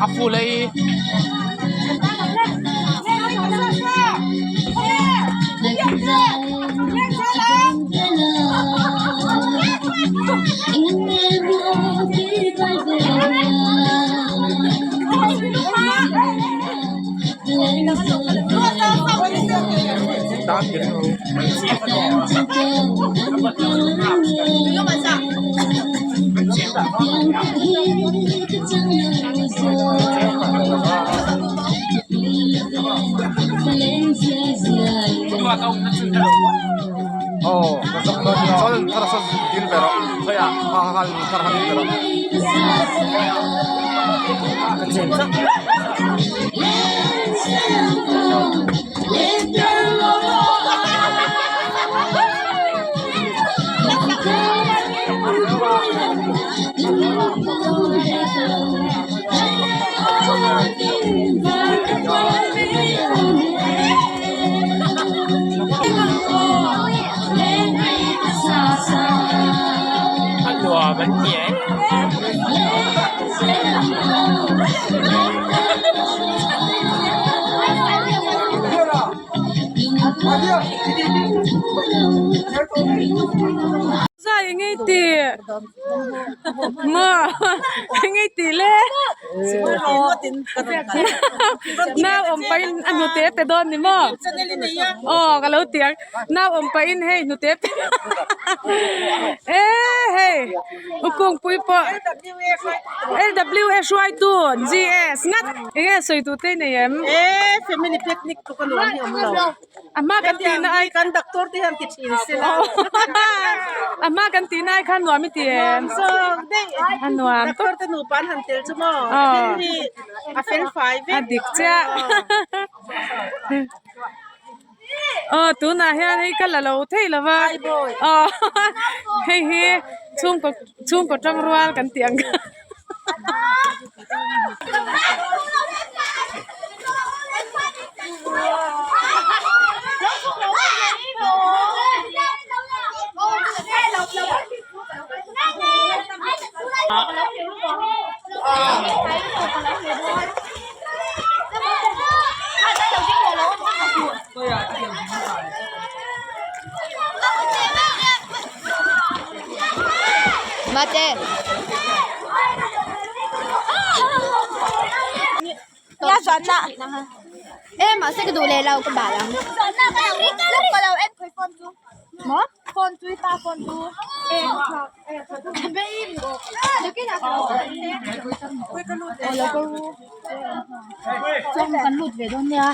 A full ei. A nuam an ti e. Zai engei ti maw engei ti le nau awm pahin a hnute pe dawn ni maw aw ka lo ti ang nau awm pahin hei hnute pe e hei u kungpui pawh L W A hruaitu G S ngat enge sawi tur te i nei em? E family picnic chu ka nuam hi awm lo. A hma kan tihna ai kan doctor te hian ti thin sela. A hma kan tihna ai khan nuam i ti em? Nuam zawk daih. A nuam tawp. Doctor te nupa an han tel chu maw thil hi a fel fai vek. A dik chiah. Aw tunah hian hei ka la lo thei lo va aw hei hi chhungkaw chhungkaw tangrual kan tih ang kha. Mate. Ya zan na. E ma se ka duh leh lo ka bal ang. Ka lo en khawi phone chu. Maw? Phone chu i pa phone chu. Chuan kan lut ve dawn nia.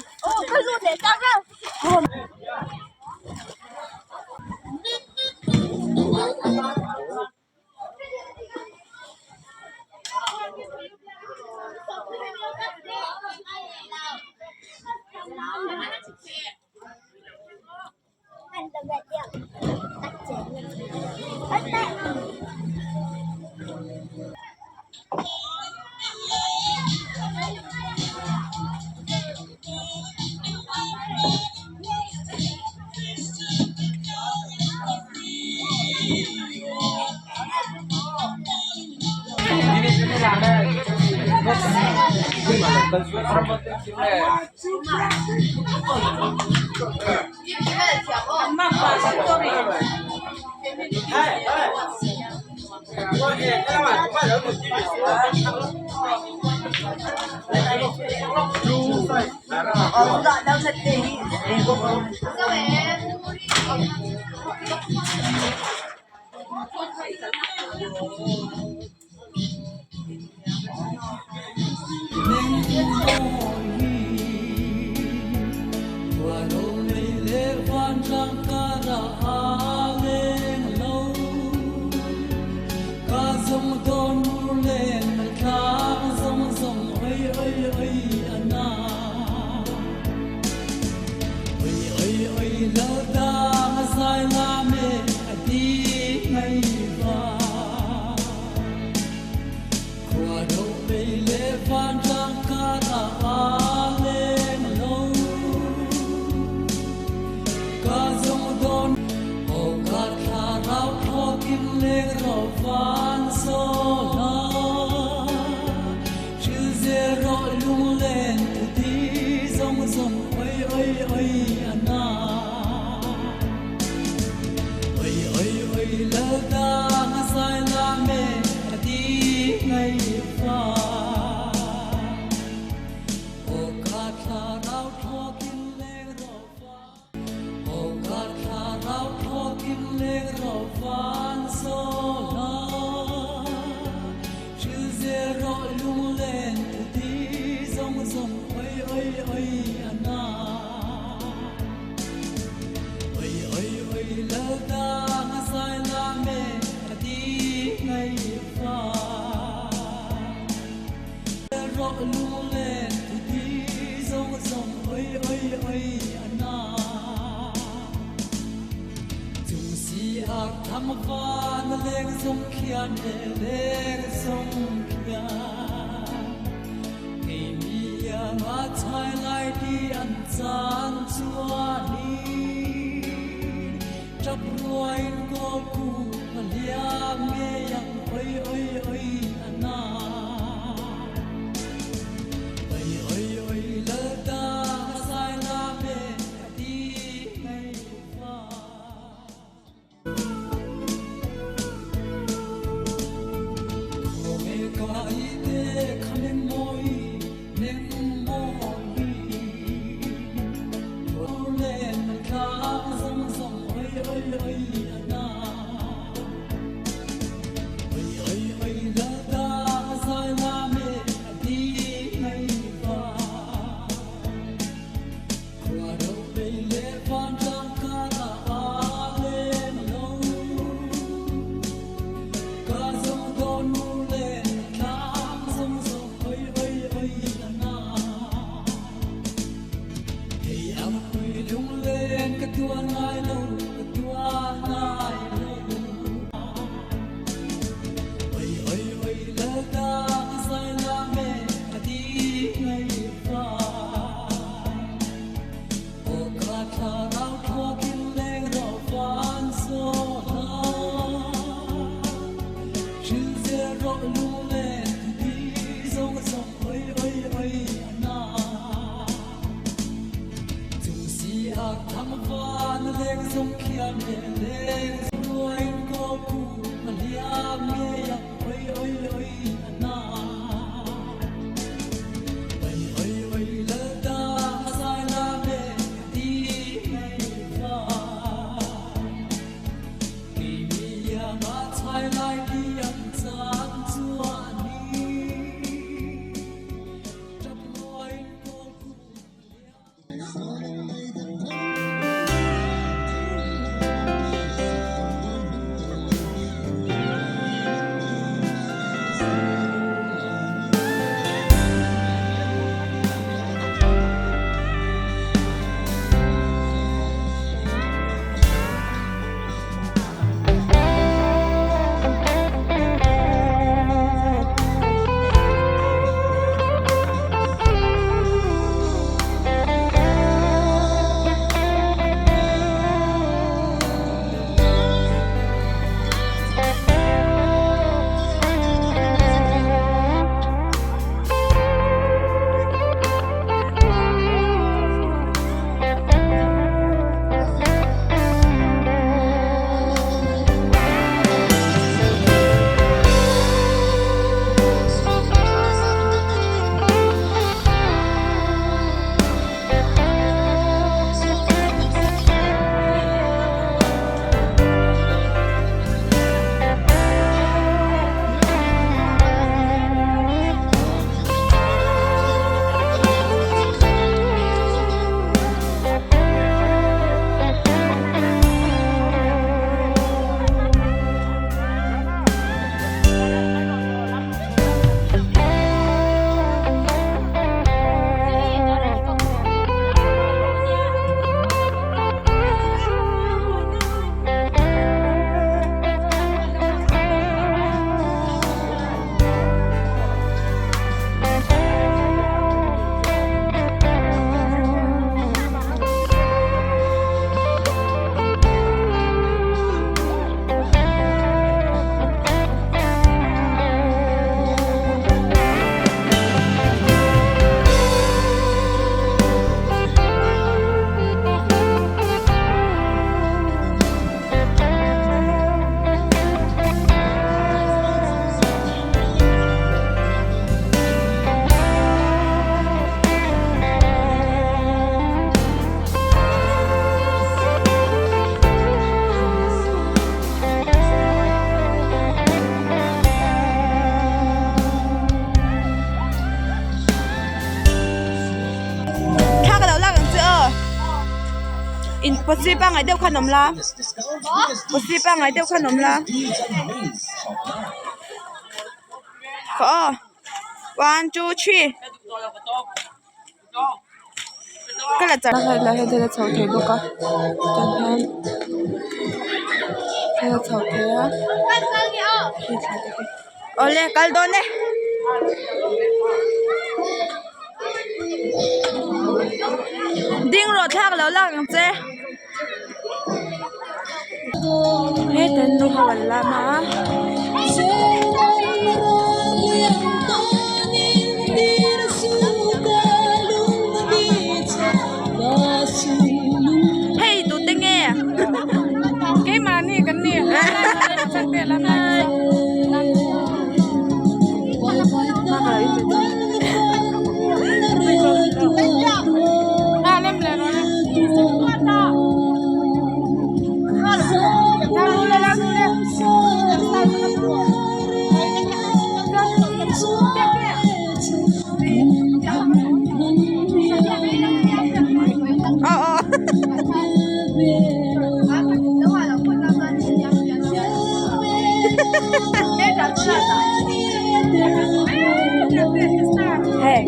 Thla ka lo lak ang che aw in posi pangngai deuh khan awm la posi pangngai deuh khan awm la khaw aw one two three ka la char helai hian thil a chho thei bawk a tah hian. Phel chho thei a khi thla te khi. Awle kal dawn e. Ding rawh thlak lo lak ang che. Heta nu ho an lam a. Hei tute nge? Keimahni kan ni. Lam lai ka saw. A lem le rawh le. Aw aw. Hey.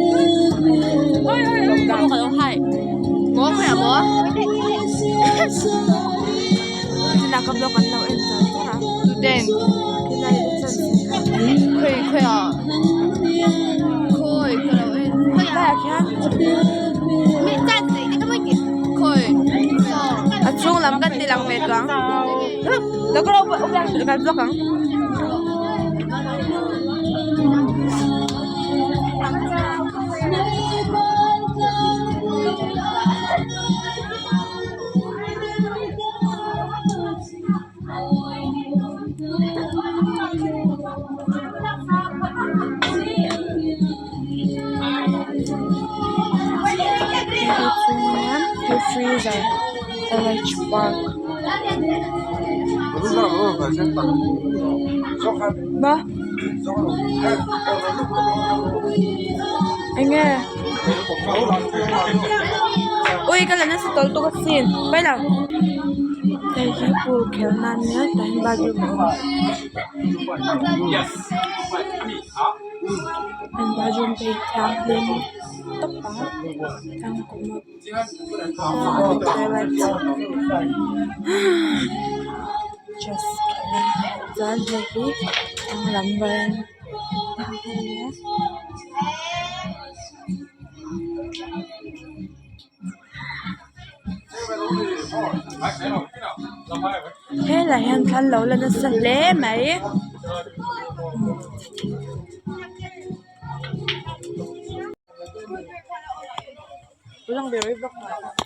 Tunah ka vlog an lo en char char a. Helaiah khian A chhung lam kan ti lang ve tawh ang. Lo ka kan vlog ang. Hei chu freezer L H park maw eng nge Ui ka la nasa tawlh tuk asin paih lo. Hei hi pool khelh na ania tah hian bathroom a awm an bathroom te hi thianghlim tawp a just chuan hei hi hnung lam ania. Helai hian thla lo la nasa hle mai.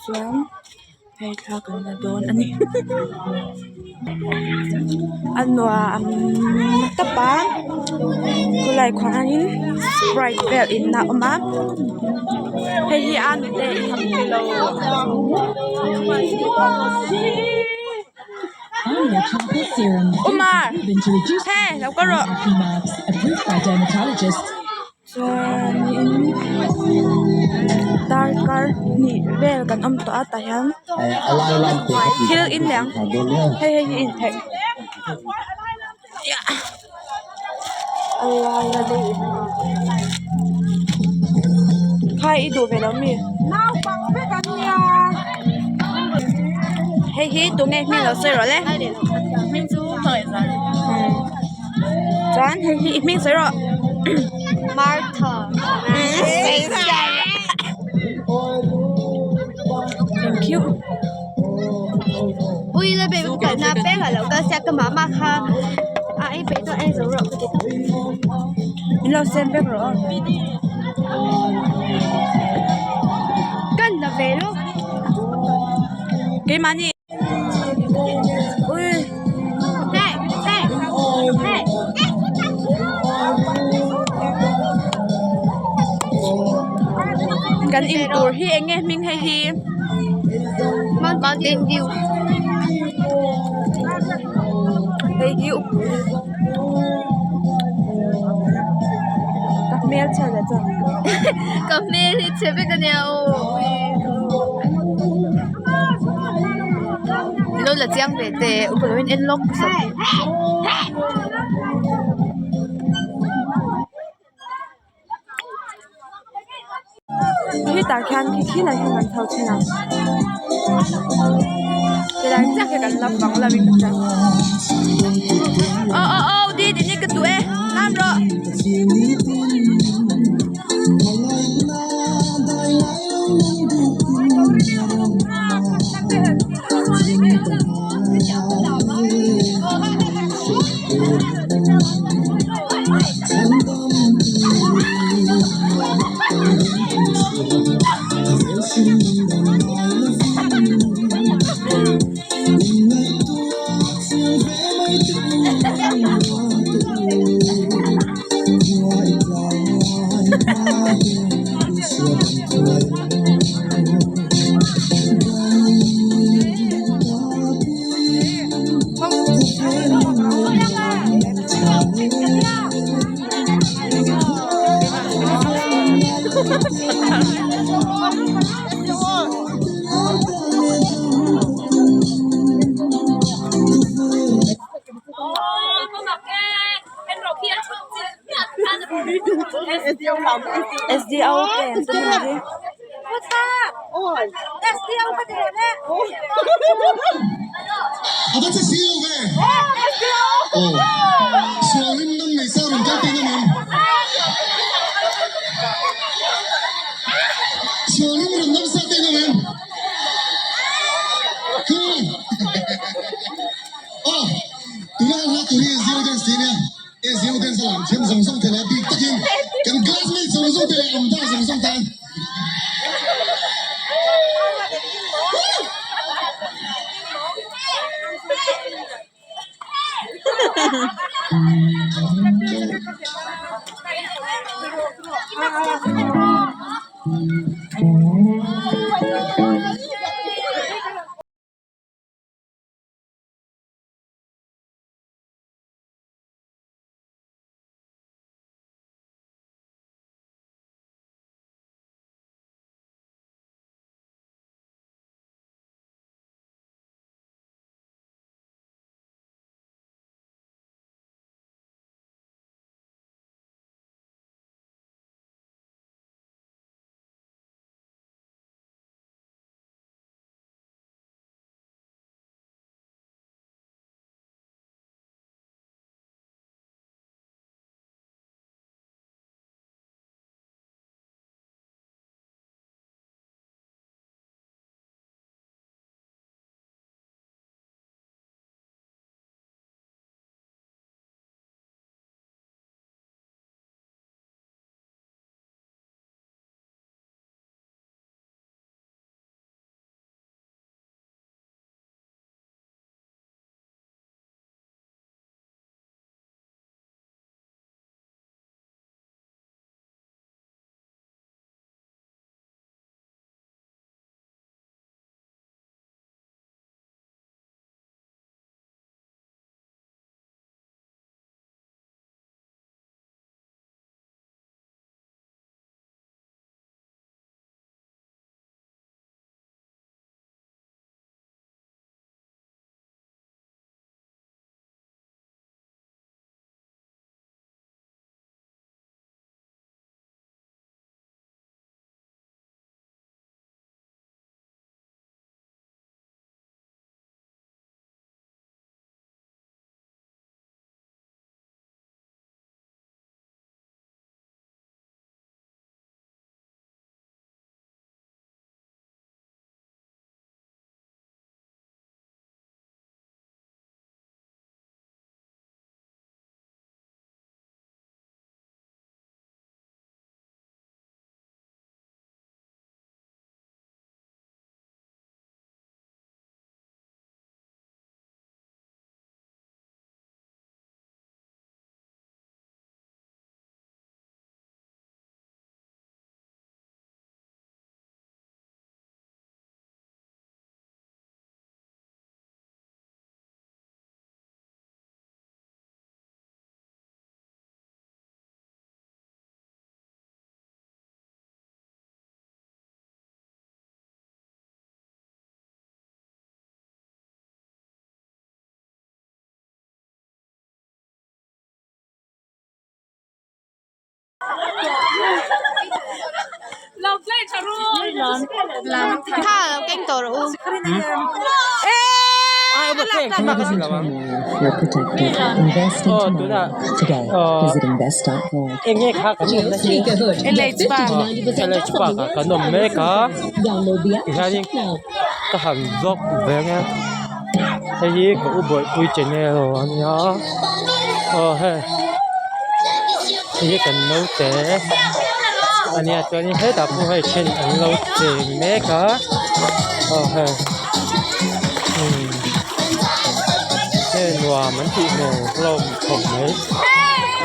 Chuan hei thla kan la dawn a ni A nuam tawp a khawlai khuanin sprite vel in a awm a hei hi a nute i ham tilo. Umar he lo kal rawh. Chuanin darkar hnih vel kan awm tawh a tah hian thil in leh ang hei hei hi in theih a laia khai i duh ve lo mi hei hi tunge hming lo sawi rawh le chuan hei hi i hming sawi rawh Martha thank you Ui la be ka na pe ka lo ka sia ka mama kha a ei pe to ei zo ro ka ti min lo sem vek rawh aw kan la ve lo keimahni ui hey hey hey kan in tur hi eng nge hming hei hi Mountain Dew hei hi ka hmel chhe leh chuan ka hmel hi chhe vek ania aw lo la chiang ve teh upa lo in en lawk sak Khitah khian khi khilai hian kan chho thin ang. Tilai chiah khi kan la bang lo in ka hria. Aw aw aw di tih ni ka duh e lam rawh. SDO pen te hei hi. Kha lo keng tawh rawh u. LH Park. LH Park ah kan awm mek a tihianin ka han vlog ve ang e hei hi ka u bawihpui channel a nia aw hei hei hi kan naute a nia chuanin hetah pawh hei then an lo cheng mek a aw hei umm hei nuam an tih hmel hlawm khawp mai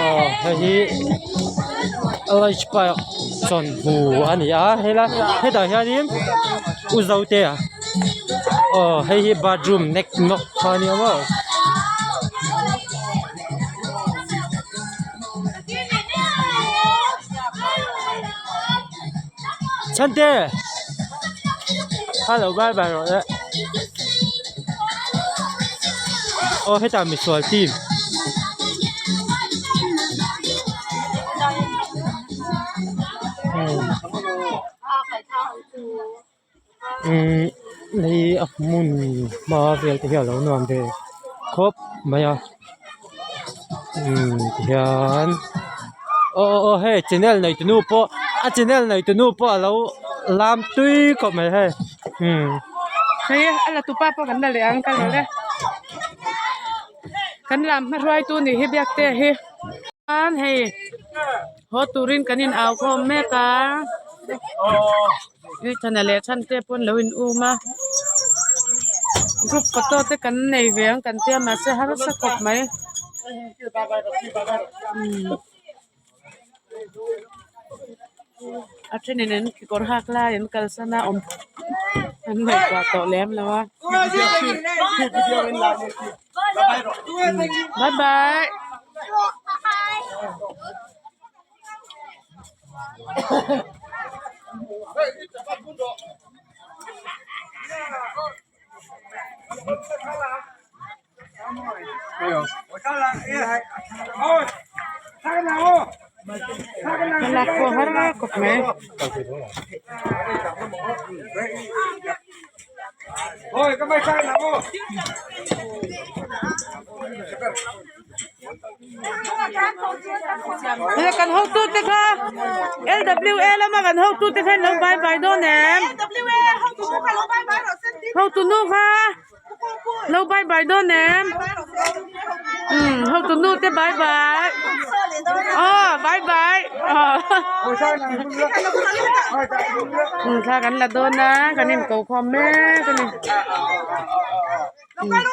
aw hei hi LH park chawnhu a ni a helai hetah hianin u zotea aw hei hi bathroom nek nawk kha a nia maw. Chhante hello bye bye rawh le aw hetah misual team. Umm hei a hmun hma vel te hi a lo nuam ve khawp mai a umm tihian aw aw aw hei channel nei tunu pawh a channel nei tunu pawh a lo lam tui khawp mai hei umm. Hei a la tupa pawh kan la leh ang ka lo le kan lam hma hruaitu nih hi biak te hi chuan hei haw turin kan in au khawm mek a. Thana leh chhan te pawn lo in um a group photo te kan nei ve ang kan tia mahse harsa khawp mai a thenin an kekawr hak lai an kalsan a awm an ngaihtuah tawh lem lo a bye bye. Thlalak pawh har khawp mai. Kan hotu te kha LWA lama kan hotu te kha an lo bye bye dawn em? Hotu nu kha lo bye bye dawn em? Umm hotu nu te bye bye aw bye bye umm thla kan la dawn a kan in ko khawm mek a ni. Come on.